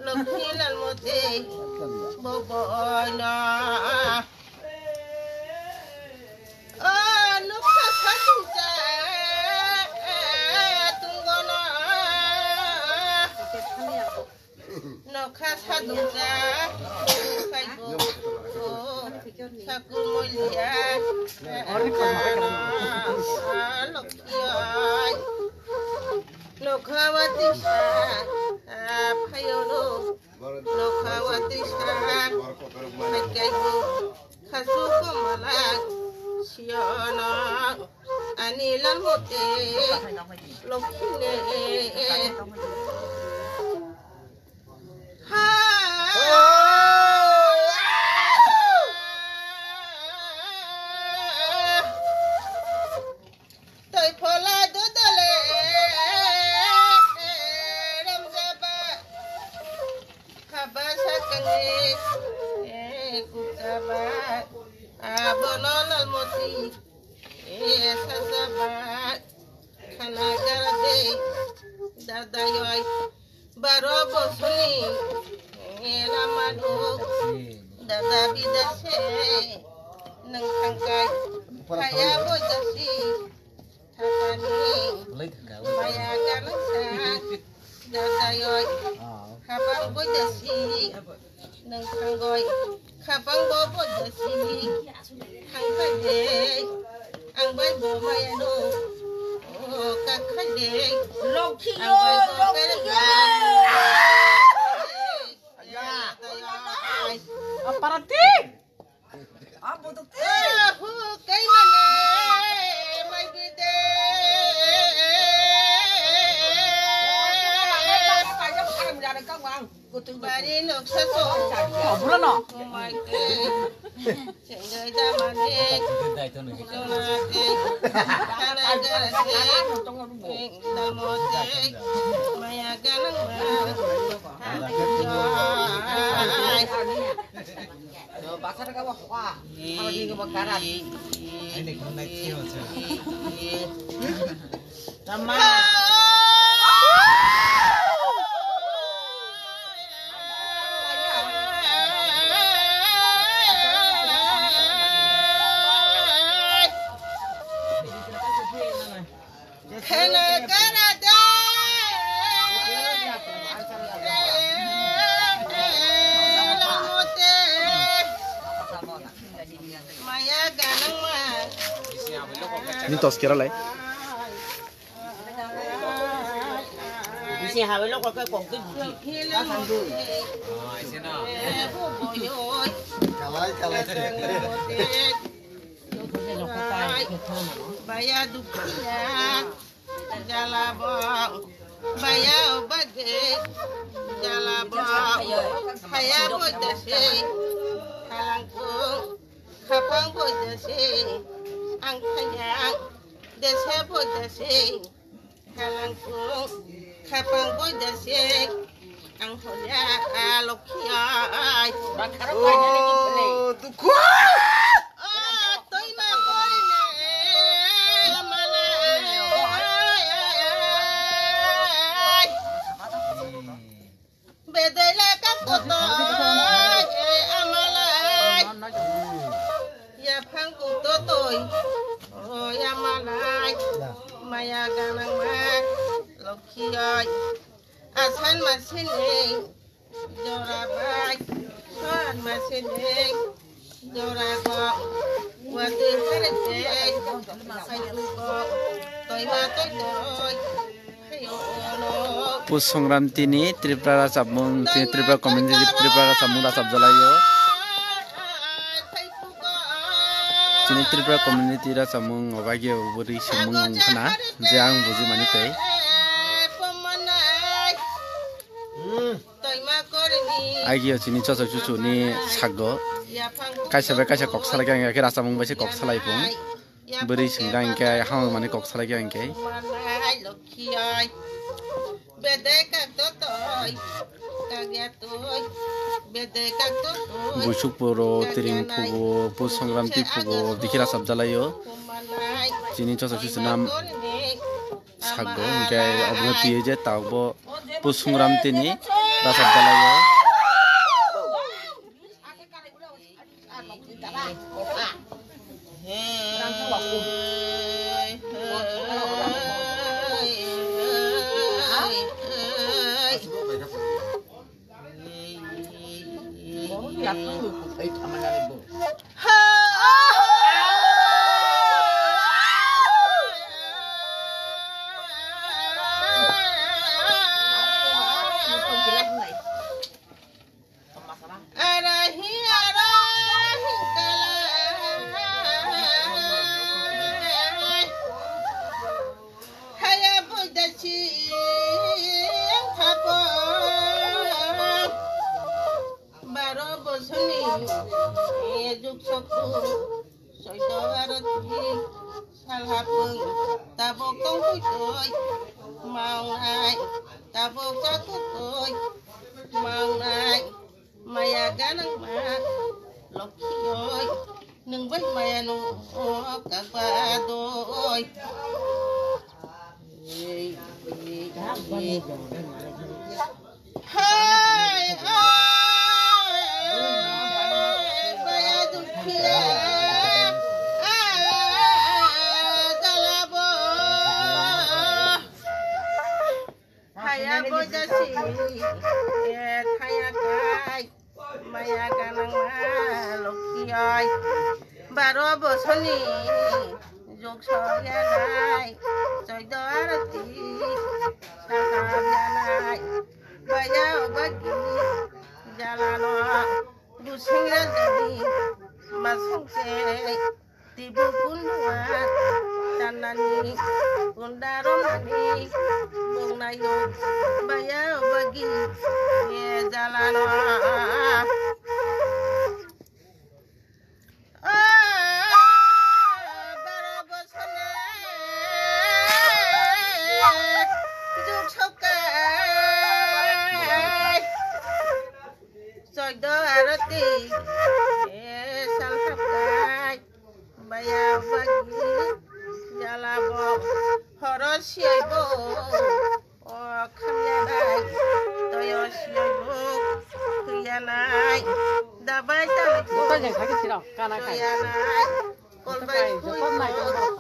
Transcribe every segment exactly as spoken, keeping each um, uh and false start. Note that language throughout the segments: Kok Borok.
Lokhi Lalmoti boboino. O nokha satung cha tunggono. Nokha satung cha kaibo saku molia. Lokhi oi. Nokha watisa phayono. Nokha watisa phaikai bo khasu komala siyono ani Lalmoti Lokhi ne. Ha. Toi phola dodole ramjaba haba sakani kukaba abono Lalmoti sasaba khana garde dadayoi. Baro bosoni lamano dada bidase nang thangkai haya bojasi thakani maya ganasa dadayoi habang bojasi nang thangoi. Khabang bo bo jasi thangkha de ang bai bo maya no o kakha de Lokhi ang bai bo lokhi kere ya. Aparati. Abu tu. Ahu kai mane mai bide. Bari noksa to. Abu no. Mai ke. Ni tos kera lai. Bisi habai lo kokhe kok twi buji. Kalai, kalai. Baya dukhiya, jalabo, baya obage, jalabo, haya bojase, halangko, khapang bojase, ang thaya, desa bojase. Kalangkung khapang bojase ang holia alokhi ai. Oh, dukhu. Oh, toima koine malai. Bedele ka koto, eh, amalai. Ya phang kutotoi, oh, ya malai. Maya ganang ma, lokhi oi. Asan masini, jora bai, soan masini. Pus Songramtini Tripura rachapmung, chini Tripura community Tripura rachapmung rachapjalaio. Chini Tripura community rachapmung obagio bwrwi swngmung wngkhana, je ang bujimani tei. Agio chini chochok chuchuni sago. Kaisa bai kaisa kok salai khe, ang khe rachapmung bai se kok salai phung. Bwrwi swngjak hinkhe hamjakmani kok salai khe hinkhe. Buisuk puro, tiring phugo, pus songramti phugo, dikhe rachapjalaio. Chini chochok chuchunam sago, hinkhe obono twiwi je tabukbo pus songramtini. Rasa dalai o. Haya boida si ang thapong. Baro bosoni juk sokku soido aro twi sal hapung. Tabok tongkui twi mawngnai, tabok jakuk twi mawngnai. Maya ganang ma lokhi oi, nwng bai maya no kagba doi. Hai, hai, maya dukhiya, ah, jalabo. Haya boida si, eh, thaya kai. Maya ganang ma lokhi oi, baro bosoni juk sokyanai, soido aroti sakabyanai, baya obagi jalano gusing rajani masungse. Tibu kundua tanani kunda romani bongnayo baya bagi ye jalano. Ah, baro bosone juk sokai. Soido aroti, eh, sal hapkai, baya bagi, jalabo, horo siyaibo, o khamyanai, toyo siyaibo, huyanai, dabai talibo, Bukan yang sakit sih, Rok. Kana kai. Huyanai, kolbai Bukan, huibo, bukan, bukan.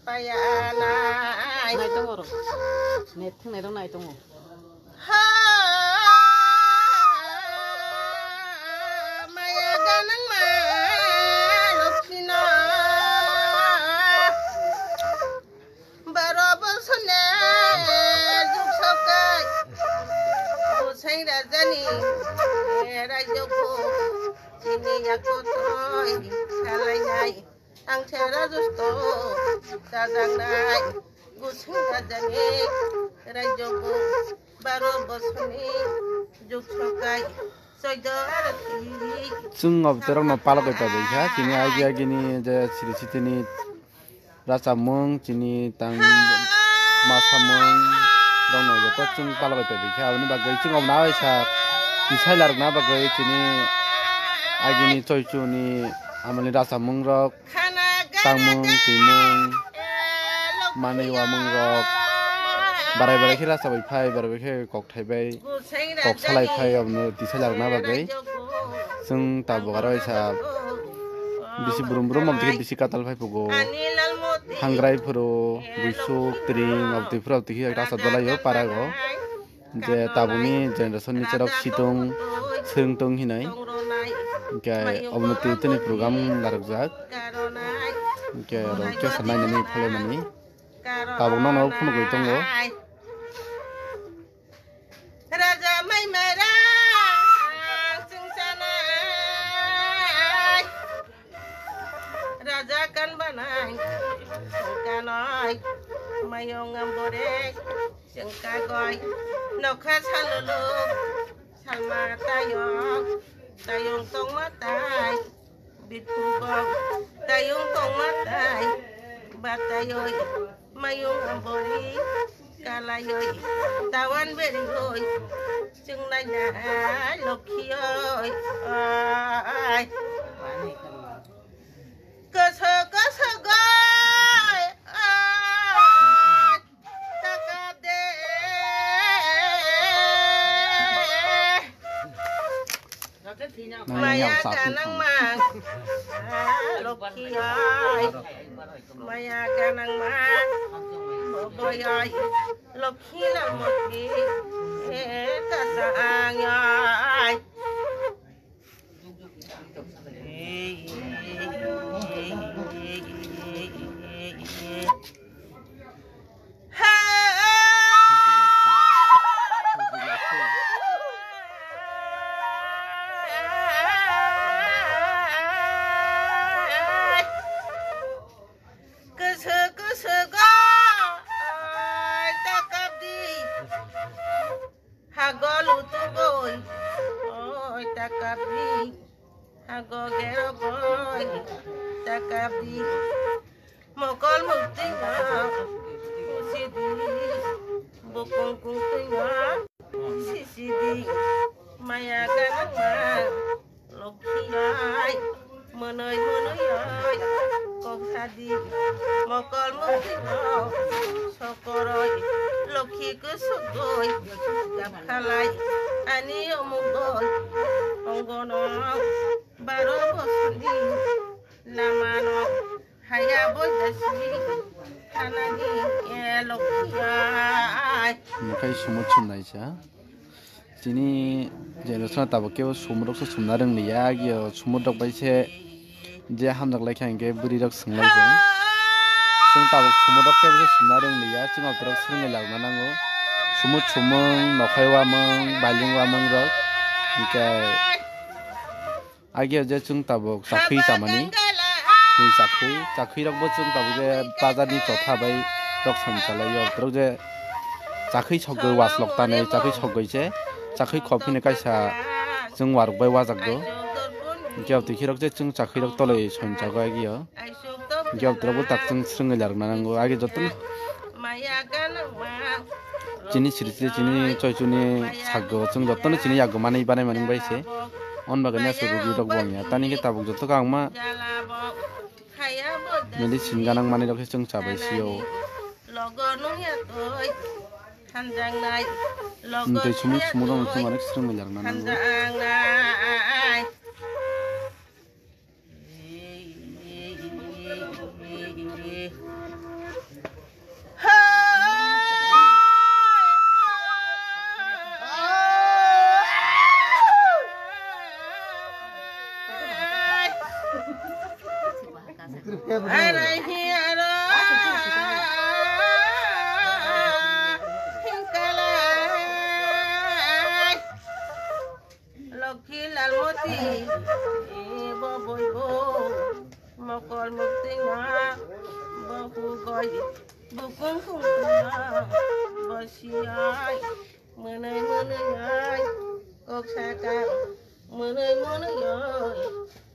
Payanai. Nai tongo rok. Net thang nai rok nai tongo. Ha, maya ganang ma lokhi no. Baro bosone juk sokai. Busain rajani, eh, raijo ko. Chini yakotoi, salainai. Ang sera justo chajaknai, gusung rajani, raijo bo baro bosoni juk sokai, soido aro twi. Chwng o bwtwi rok no palok bai pabai kha, chini agi agi ni je siri siti ni rachapmung, chini tang ma samung rok no joto chwng palok bai pabai kha, aboni bagwi chwng o nawi sa tisai larwkna bagwi chini agi ni choi chu ni amoni rachapmung rok. Tangmung, twimung, manwi wamung rok barai barai khe rasa bai phai, barai bai khe kok thai bai kok salai phai, abono tisai larwkna bagwi. Chwng tabuk aro waisa bisi brum brum, abo twi khe bisi katal phai phugo. Hangrai phuru, buisuk, tring, abo twi phuru, abo twi khe rasa dolaio parago. Je tabukni generation ni cherok situng swrwng tong hinai. Hingke obono twi tini program narwkjak. Hingke oro kesa nainani phalaimani. Tabuk nono phunugwi tongo. Raja mai mara chwngsanai. Raja kan banai, kanoi, mayong ambore, sengkagoi, nokha salulu, salma tayong, tayong tongma tai, bitpugong, tayong tongma tai, batayoi, mayung bori kalaioi, tawan berigoi, chwngnaina lokhioi, ai. Koso koso goi, ai, taka de. Maya ganang ma, Lokhi ai. Maya ganang ma, Boboi ai. Lokhi Lalmoti, e, kasa ang ai. Kusu kusu go, ai, takabdi. Hagol utugoi, oi, takabdi. Hago gerogoi, takabdi. Mokol mukti go, kusidi. Bukung kungti go, sisidi. Maya ganang ma. Lokhi ai, mwnwi mwnwi ai, kok sadi, mokol mukti no, sokoroi, Lokhi kusugoi, gap khalai, ani omugoi, onggono, baro bosoni, namano, haya boi dasi, thanani, e Lokhi ai. Mukai sumut sumnaisa. Chini generation tabuk kebo sumut rok se sumna rwng liya, agio sumut rok bai se je hamjak lai kha hinkhe bwrwi rok swng lai bo. Chwng tabuk sumut rok kebo se sumna rwng liya, chwng autorok swrwngwi larwna nango. Sumut sumung, nokhai uamung, baling uamung rok hinkhe. Agio je chwng tabuk chakhwi chamani, chwng chakhwi, chakhwi rokbo chwng tabuk je bazar ni chotha bai rok sani chalaio, borok je chakhwi sogwi waslok tanwi, chakhwi sogwi se, chakhwi khophi ni kaisa chwng warok bai wajak do. Hinkhe abotwi khirok je chwng chakhwi rok toloi sani chago agio. Hinkhe abotwi rokbo tak chwng swrwngwi larwk nango, age jotono. Chini siri siri chini choi chuni sago chwng jotono chini yago manwi banai manwi bai se. On bagwi aswk rugi rok bo wngya. Tani khe tabuk joto khe ang ma medicine ganang manwi rok khe chwng cha bai sio. Twi sumung sumung rok chwng onek swrwngwi larwk nango. Lokhi Lalmoti, bo boibo, mokol mukti nga, bo hugoi, bukung kungkung nga, bo siyai, mwnwi mwnwi ai, kok saka, mwnwi mwnwi ai,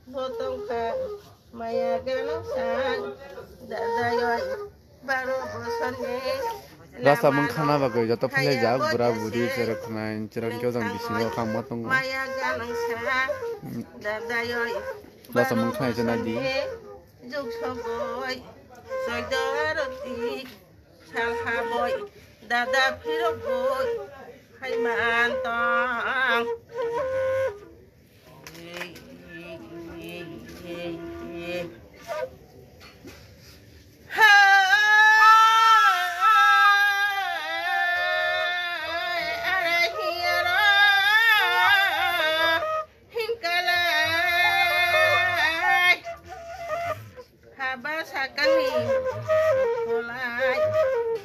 bo tongkha, maya ganang sang, dadayoi, baro bosoni. Rasa mung khana bagwi joto phai jak, bura buri, cherok khna, cherok kyo jang bisingo khangma tongo. Maya ganang sang, dadayoi, rasa mung khana jana di. Juk sogoi, soido aroti, sal haboi, dada phirogoi, hai man tong. Haba sakangni kolai,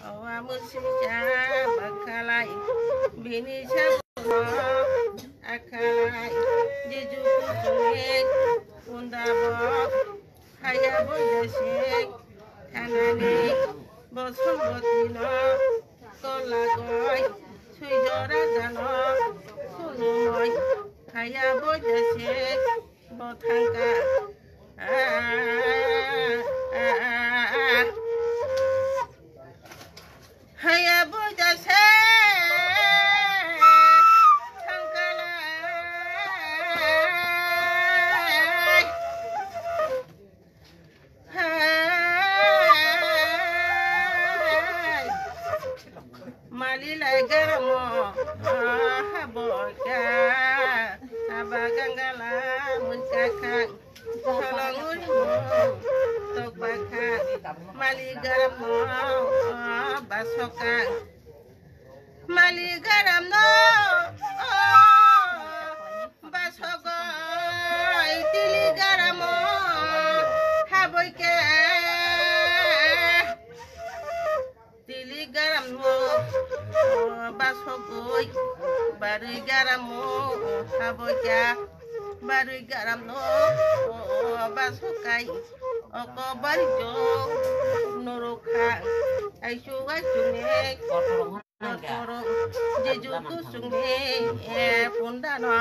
owa musi cha bakhalai, bini sabo akhalai, jiju kuchungi undabo, haya bojasik thanani, bosong botino kolagoi, suijo rajano sunumoi, haya bojasik. Bo thangka. Ah, ah, ah, ah. Haya bo jase. Thangka lai. Hai. Mali lai garamo, ah, bo ya. Abagang Gala munkakha, solong uri mo, tokbakha, mali garam mo, basoka. Mali garam no, basoka, itili garam mo, haboike. Tili garam no, basogoi, barui garam mo, haboja, barui garam no, basokai, oko bari jo, norokha, aisu aisu me, kotoro, jeju kusung me, pundana.